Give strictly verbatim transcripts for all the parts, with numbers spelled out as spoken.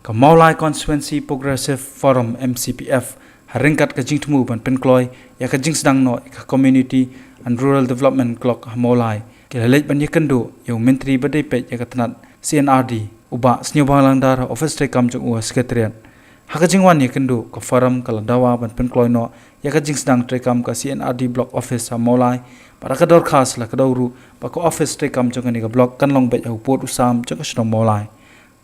Ka Mawlai Constituency Progressive Forum, M C P F, ha ryngkat ka jingthmu ban pynkloi ïa ka jingsdang noh ïa ka Community and Rural Development Clock ha Mawlai, ki la leit ban ïakynduh ïa u Myntri ba dei peit ïa ka tnat C and R D, u Bah Sniawbhalang Dhar, ha office treikam jong u ha Secretariat. Ha ka jingwan ïakynduh, ka Forum ka la dawa ban pynkloi noh ïa ka jingsdang treikam ka C and R D Block Office ha Mawlai, bad ha ka dorkhas la kdew ruh ba ka office treikam jong kane ka block kan long beit ha u pud u sam jong ka shnong Mawlai.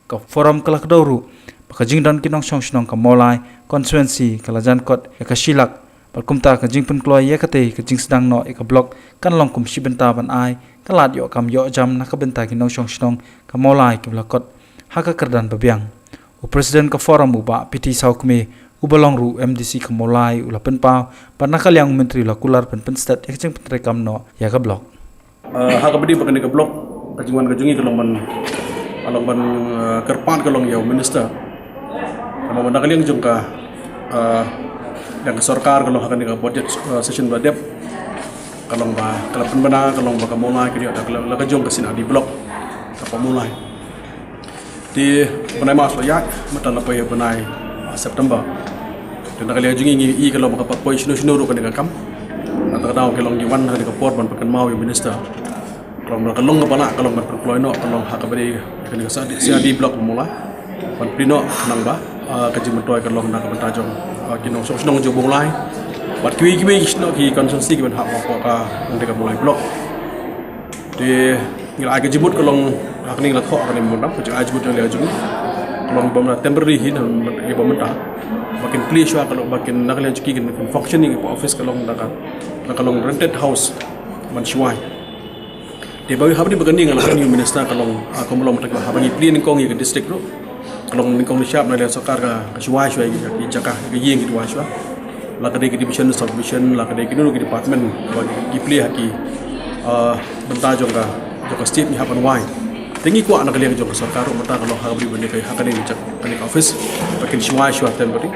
Ka Forum ka la kdew ruh ba ka jingdon ki nongshong shnong ka Mawlai Constituency ka la jan kot ïa ka shi lak, bad kumta ka jingpynkloi ïa katei ka jingsdang noh ïa ka block kan long kum shi bynta ban ai ka lad ïoh kam ïoh jam na ka bynta ki nongshong shnong ka Mawlai kiba la kot ha ka kyrdan ba biang. U President ka Forum, u Bah P T Sawkmie, uba long ruh M D C ka Mawlai, u la pynpaw ba na ka liang u Myntri u la kular ban pynstet ïa ka jingpyntreikam noh ïa ka block. Ah, ha kaba ïadei bad kane ka block, ka jingwan ka jong ngi ka long ban, ka long ban, ah, kyrpad ka long ïa u Minister. Namar ba na ka liang jong ka, ah, liang ka sorkar ka long ha kane ka budget, ah, session ba dep, ka long ba ka la pynbna, ka long ba ka Mawlai ka dei ka la, la ka jong ka C and R D block kaba Mawlai. Te bnai March la ïaid, mynta la poi bnai, ah, September. Te na ka liang jong ngi ngi i ka long ba ka pat poi shano shano ruh kane ka kam. Nangta ka daw ka long ngi wan ha kane ka por ban pynkynmaw ïa u Minister. Ka long ba ka long kaba lah ka long ban pynkloi noh, ka long ha kaba ïadei kane ka C and R D block Mawlai. Ban plie noh khnang ba, ah, ka jingmyntoi ka long na ka bynta jong, ah, ki nongshong shnong jong Mawlai bad kiwei kiwei ki shnong ki constituency kiban hap hapoh kane ka Mawlai block. Te ngi la ai ka jingmut ka long, ha kane ngi la thoh ha kane memorandum, ka jingai jingmut jong ngi ka long ba mynta temporary hi, na ba mynta ba kin plie shuwa, ka long ba kin, na ka liang jong ki kin functioning ka office ka long da ka, da ka long rented house ban shuwa. Te ba haba ïadei bad kane nga la kynmaw ïa u Minister ka long, ah, kumba long mynta ka, haba ngi plie nyngkong ïa ka district ruh, ka long nyngkong nyngshap na ka liang sorkar ka, ka shuwa shuwa ïa ki jaka, ïa ki ïing ki shuwa shuwa. La ka dei ki division, subdivision, la ka dei kino kino ki department ba ki plie ha ki, ah, bynta jong ka, jong ka state ngi hap ban wai. Te ngi kwah na ka liang jong ka sorkar ruh mynta ka long ha kaba ïadei bad kane ka, ha kane ka office ba kin shuwa shuwa temporary.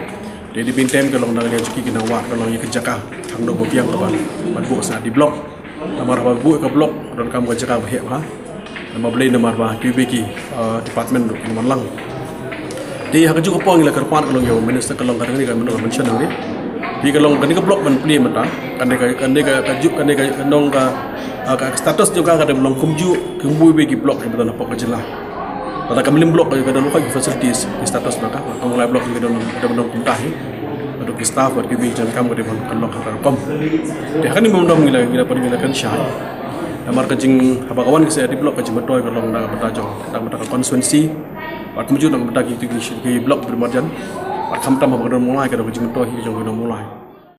Te dei ban tem ka long na ka liang jong ki ki nang wad ka long ïa ka jaka hangno ba biang ka ban, ban buh C and R D block. Namar haba buh ka block ka donkam ka jaka ba heh bha. Namar balei, namar ba kiwei ki, ah, department ruh kin wan lang. Te ha kajuh ka por ngi la kyrpad ka long ïa u Minister, ka long ka dang, ka mynta la mention hangne. Te ka long kane ka block ban plie mynta, kane ka, kane ka, kajuh, kane ka, ka long ka, ah, ka status jong ka ka dang long kumjuh, kumjuh kiwei ki block kiba don hapoh ka jylla. Lada ka Mylliem block ka don, ka don ki facilities, ki status ba ka, ka Mawlai block ka don, ka don kumta hi. Bad ki staff bad kiwei ki jingkam ka dei ban, kan long ha ka rukom. Te ha kane ka memorandum ngi la, ngi la pyn, ngi la pynshai. Namar ka jing, haba ka wan ka C and R D block, ka jingmyntoi ka long na ka bynta jong, na ka bynta ka constituency. Bad kumjuh na ka bynta ki, ki, ki block ba marjan. Bad khamtam haba ka don Mawlai, ka don ka jingmyntoi hi jong ka don Mawlai.